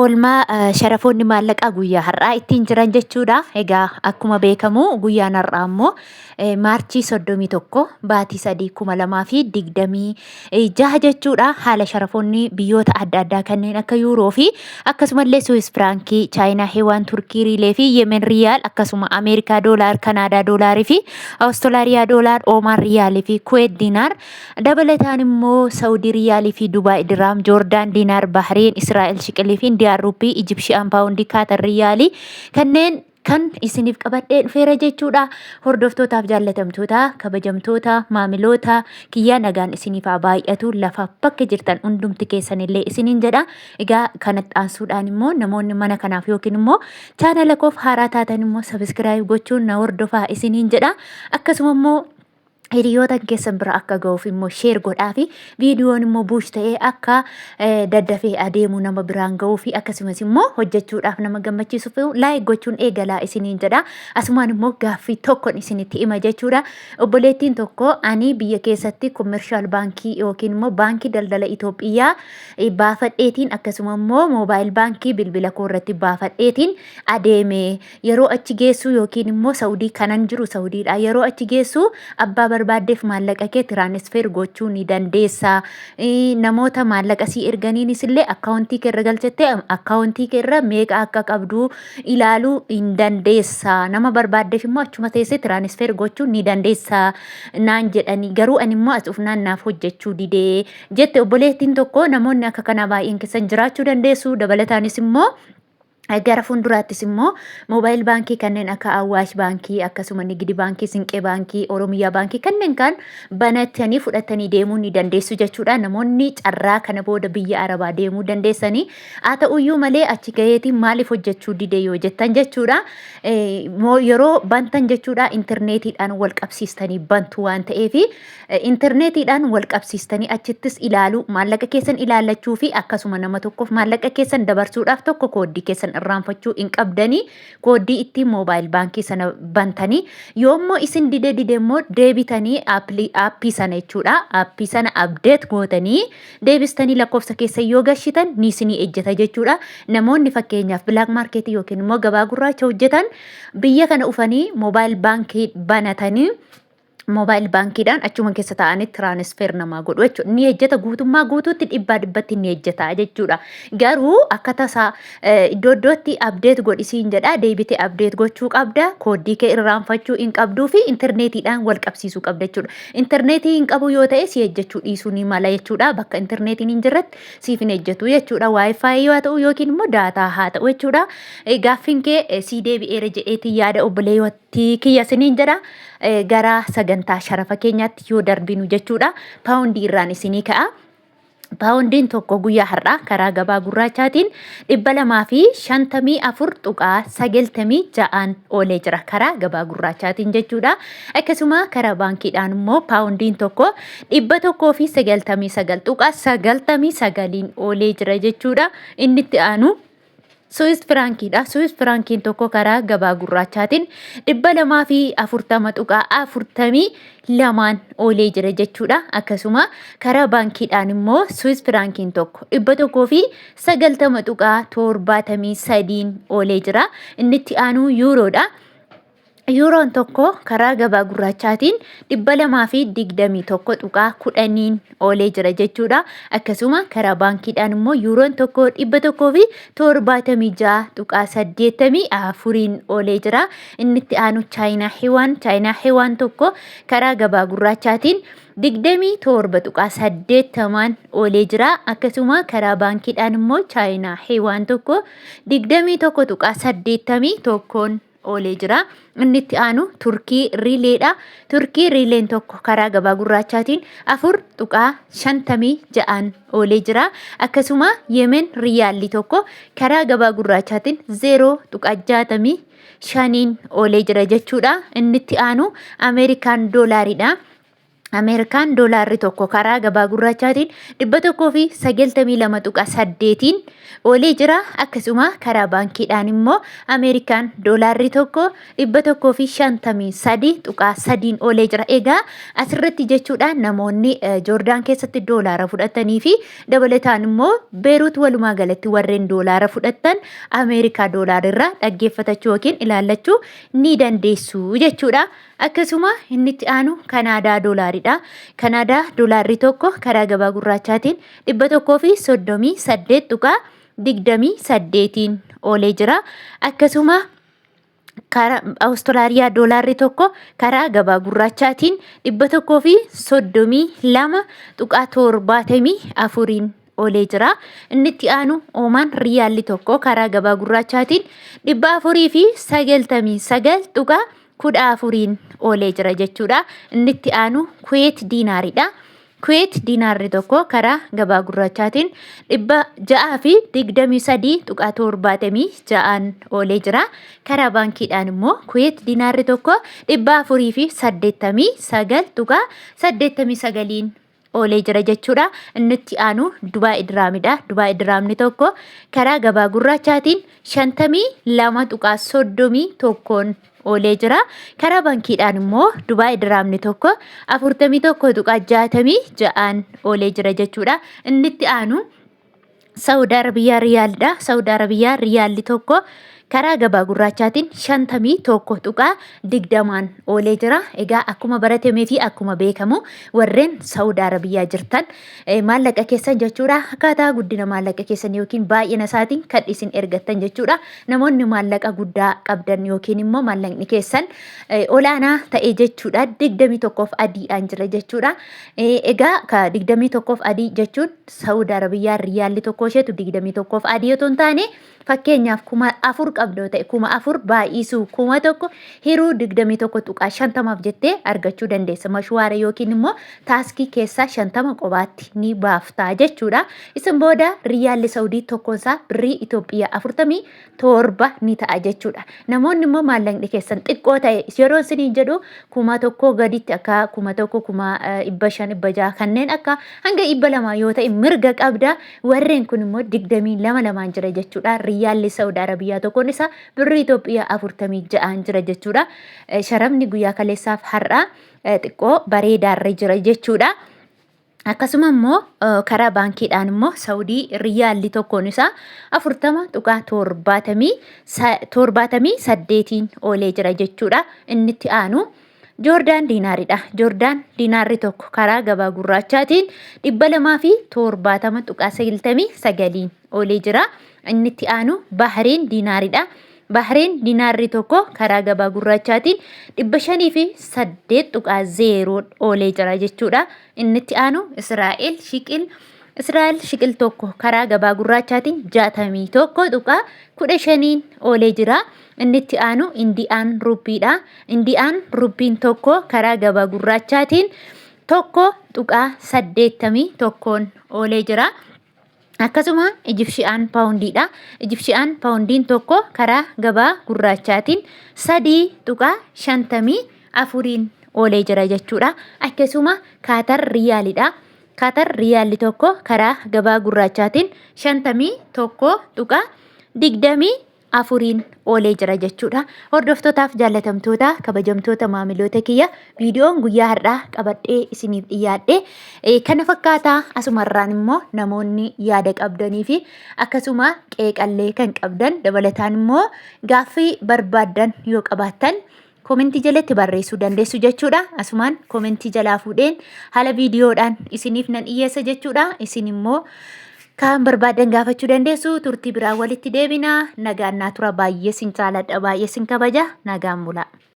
Oolmaa sharafoonni maallaqaa guyyaa har'aa ittiin jiran jechuudha. Egaa akkuma beekamu guyyaan har'aa immoo Maarchii 31 baatii 3 2026 jechuudha. Haala sharafoonni biyyoota adda addaa kanneen akka Yuuroo fi akkasumallee Suwis Firaankii, Chaayinaa Heewaan, Turkii Riilee fi Yemen Riyaal akkasuma Ameerikaa Doolaar, Kanaadaa Doolaarii fi Awustiraaliyaa Doolaar, Oomaan Riyaalii fi Kuweet Diinaar Dabalataan immoo Sa'udii Riyaalii fi Dubaay Diraam, Joordaan Diinaar, Bahreen, Israa'el Shiqilii fi Indiyaan Ruuppii, Ijibshiyaan Paawundii, Kaatar Riyaalii kanneen kan isiniif qabadhee dhufeera jechuudha. Hordoftootaaf jaallatamtoota, kabajamtoota, maamiloota kiyyaa nagaan isiniif haa baay'atu lafa bakka jirtan hundumti keessanillee isiniin jedha. Egaa kanatti aansuudhaan immoo namoonni mana kanaaf yookiin immoo chaanala koof haaraa taatan immoo sabiskiraayib gochuun na hordofaa isiniin jedha. Akkasuma immoo hiriyoota keessan bira akka ga'uuf immoo sheer godhaa fi viidiyoon immoo buush ta'ee akka daddafee adeemu nama biraan ga'uu fi akkasumas immoo hojjechuudhaaf nama gammachiisuuf laayik gochuun eegalaa isiniin jedha. Asumaan immoo gaaffii tokkon isinitti hima jechuudha. Obboleettiin tokko ani biyya keessatti kommershaal baankii yookiin immoo baankii daldala Itoophiyaa baafadheetiin akkasuma immoo moobaayil baankii bilbila koo irratti baafadheetiin adeeme. Yeroo achi geessuu yookiin immoo Saudii kanan jiru Saudiidha. Yeroo achi geessu abbaa barbaaddeef maallaqa kee tiraanisfeer gochuu ni dandeessa. Namoota maallaqa sii erganiinis illee akkaawuntii kee irra galchattee akkaawuntii kee irra meeqa akka qabdu ilaaluu hin dandeessa. Nama barbaaddeef immoo achuma teessee tiraanisfeer gochuu ni dandeessa naan jedhanii garuu ani immoo as dhufnaan naaf hojjechuu didee jette obboleettiin tokko. Namoonni akka kanaa baay'een keessan jiraachuu dandeessu. Dabalataanis immoo gara fuulduraattis immoo moobaayil baankii kanneen akka Awaash baankii akkasuma Nigidi baankii, Sinqee baankii, Oromiyaa baankii kanneen kaan banatanii fudhatanii deemuu ni dandeessu jechuudha. Namoonni carraa kana booda biyya Arabaa deemuu dandeessanii haa ta'uyyuu malee achi gaheetiin maaliif hojjechuu dide yoo jettan jechuudha. Yeroo bantan jechuudha intarneetiidhaan wal qabsiistanii bantu waan ta'eef Intarneetiidhaan wal qabsiistanii achittis ilaaluu, maallaqa keessan ilaallachuu fi akkasuma nama tokkoof maallaqa keessan dabarsuudhaaf tokko kooddii keessan irraanfachuu hin qabdanii kooddii ittiin moobaayil baankii sana bantanii yoommoo isin dide dide immoo deebitanii aappii sana jechuudha aappii sana abdeet gootanii deebistanii lakkoofsa keessan yoo gashitan ni isinii ejjeta jechuudha. Namoonni fakkeenyaaf bilaak maarkeetii yookiin immoo gabaa gurraacha hojjetan biyya kana dhufanii moobaayil baankii banatanii moobaayil baankiidhaan achuma keessa taa'anii tiraanisfeer namaa godhu jechuudha. Ni ejjeta guutummaa guutuutti dhibbaa dhibbatti ni ejjeta jechuudha. Garuu akka tasaa iddoo iddootti abdeet godhisiin jedha deebitee abdeet gochuu qabda kooddii kee irraanfachuu hin qabduu fi intarneetiidhaan wal qabsiisuu qabda jechuudha. Intarneetii hin qabu yoo ta'e si ejjechuu dhiisuu ni mala jechuudha. Bakka intarneetiin hin jirretti siif hin ejjetu jechuudha. Waayifaayi yoo ta'u yookiin immoo daataa haa ta'u jechuudha. Gaaffiin kee sii deebi'eera jedheetiin yaada obboleewwan tii kiyya isiniin jedha. Gara sagantaa sharafa keenyaatti yoo darbinu jechuudha paawundii irraan isinii ka'a. Paawundiin tokko guyyaa har'aa karaa gabaa gurraachaatiin 254.96n oolee jira karaa gabaa gurraachaatiin jechuudha. Akkasuma karaa baankiidhaan immoo paawundiin tokko 199.99n oolee jira jechuudha. Inni itti aanu Suwis Firaankiidha. Suwis Firaankiin tokko karaa gabaa gurraachaatiin 240.42n oolee jira jechuudha. Akkasuma karaa baankiidhaan immoo Suwis Firaankiin tokko 190.73n oolee jira. Inni itti aanu Yuuroodha. Yuuroon tokko karaa gabaa gurraachaatiin 221.10n oolee jira jechuudha. Akkasuma karaa baankiidhaan immoo yuuroon tokko 176.84n oolee jira. Inni itti aanu Chaayinaa Hiwaan. Chaayinaa Hiwaan tokko karaa gabaa gurraachaatiin 27.80n oolee jira. Akkasuma karaa baankiidhaan immoo Chaayinaa Hiwaan tokko 21.81n oolee jira. Inni itti aanu Turkii Riileedha. Turkii Riileen tokko karaa gabaa gurraachaatiin 4.56n oolee jira. Akkasuma Yemen Riyaalli tokko karaa gabaa gurraachaatiin 0.65n oolee jira jechuudha. Inni itti aanu Ameerikaan Doolaariidha. Ameerikaan doolaarri tokko karaa gabaa gurraachaatiin 192.8n oolee jira. Akkasuma karaa baankiidhaan immoo Ameerikaan doolaarri tokko 153.3n oolee jira. Egaa asirratti jechuudha namoonni Joordaan keessatti doolaara fudhatanii fi dabalataan immoo Beeruut walumaa galatti warreen doolaara fudhattan Ameerikaa doolaarra dhaggeeffatachuu yookiin ilaallachuu ni dandeessu jechuudha. Akkasuma inni itti aanu Kanaadaa doolaaridha. Kanaadaa doolaarri tokko karaa gabaa gurraachaatiin 138.28n oolee jira. Akkasuma karaa Awustiraaliyaa doolaarri tokko karaa gabaa gurraachaatiin 132.74n oolee jira. Inni itti aanu Oomaan riyaalli tokko karaa gabaa gurraachaatiin 499.14n oolee jira jechuudha. Inni itti aanu Kuweet diinaaridha. Kuweet diinaarri tokko karaa gabaa gurraachaatiin 623.76n oolee jira. Karaa baankiidhaan immoo Kuweet diinaarri tokko 489.89n oolee jira jechuudha. Inni itti aanu Dubaay Diraamidha. Dubaay Diraamni tokko karaa gabaa gurraachaatiin 52.31n oolee jira. Karaa baankiidhaan immoo Dubaay Diraamni tokko 41.66n oolee jira jechuudha. Inni itti aanu Saawud Arabiyaa Riyaalidha. Saawud Arabiyaa Riyaalli tokko karaa gabaa gurraachaatiin 51.20n oolee jira. Egaa akkuma baratamee fi akkuma beekamu warreen Saawud Arabiyaa jirtan maallaqa keessan jechuudha akkaataa guddina maallaqa keessan yookiin baay'ina isaatiin kan isin ergattan jechuudha. Namoonni maallaqa guddaa qabdan yookiin immoo maallaqni keessan olaanaa ta'e jechuudha 21f adiidhaan jira jechuudha. Egaa ka 21f adii jechuun Saawud Arabiyaa riyaalli tokko isheetu 21f adii otoo hin taane, fakkeenyaaf 4000 qabdoo ta'e, 4000 baay'isuu 1000 hiruu 21.50f jettee argachuu dandeessa. Mashwaara yookiin immoo taaskii keessaa 50 qobaatti ni baaftaa jechuudha. Isin booda riyaalli Saawudii tokkoonsaa birrii Itoophiyaa 47 ni ta'a jechuudha. Namoonni immoo maallaqni keessan xiqqoo ta'e, yeroo isiniin jedhu 1000 gaditti akka 1000, 500,000, 600, kanneen akka hanga 200 yoo ta'e mirga qabda. Warreen kun immoo 22 lamaan jira jechuudha. Riyaalli Saawud Arabiyaa tokkoon isaa birrii Itoophiyaa 46n jira jechuudha. Sharafni guyyaa kaleessaaf har'a xiqqoo bareedaarra jira jechuudha. Akkasuma immoo karaa baankiidhaan immoo Saawudii riyaalli tokkoon isaa 40.78n oolee jira jechuudha. Inni itti aanu Joordaan diinaaridha. Joordaan diinaarri tokko karaa gabaa gurraachaatiin 270.99n oolee jira. Inni itti aanu Bahreen diinaaridha. Bahreen diinaarri tokko karaa gabaa gurraachaatiin 508.0 oolee jira jechuudha. Inni itti aanu Israa'el shiqil. Israa'el shiqil tokko karaa gabaa gurraachaatiin 61.15n oolee jira. Inni itti aanu Indiyaan ruppiidha. Indiyaan ruppiin tokko karaa gabaa gurraachaatiin 1.81n oolee jira. Akkasuma Ijipshiyaan paawundiidha. Ijipshiyaan paawundiin tokko karaa gabaa gurraachaatiin 3.54n oolee jira jechuudha. Akkasuma Kaatar riyaalidha. Kaatar riyaalli tokko karaa gabaa gurraachaatiin 51.24n oolee jira jechuudha. Hordoftootaaf jaallatamtoota kabajamtoota maamiloota kiyya, viidiyoon guyyaa har'aa qabadhee isiniif dhiyaadhe kana fakkaataa. Asumarraan immoo namoonni yaada qabdanii fi akkasuma qeeqallee kan qabdan, dabalataan immoo gaaffii barbaaddan yoo qabaattan, koomentii jalatti barreessuu dandeessu jechuudha. Asumaan koomentii jalaa fuudheen haala viidiyoodhaan isiniif nan dhiyyeessa jechuudha. Isin immoo kan barbaadan gaafachuu dandeessu. Turtii biraa walitti deebina. Nagaan naa tura. Baay'ee sin jaaladha. Baay'ee sin kabaja. Nagaan bulaa.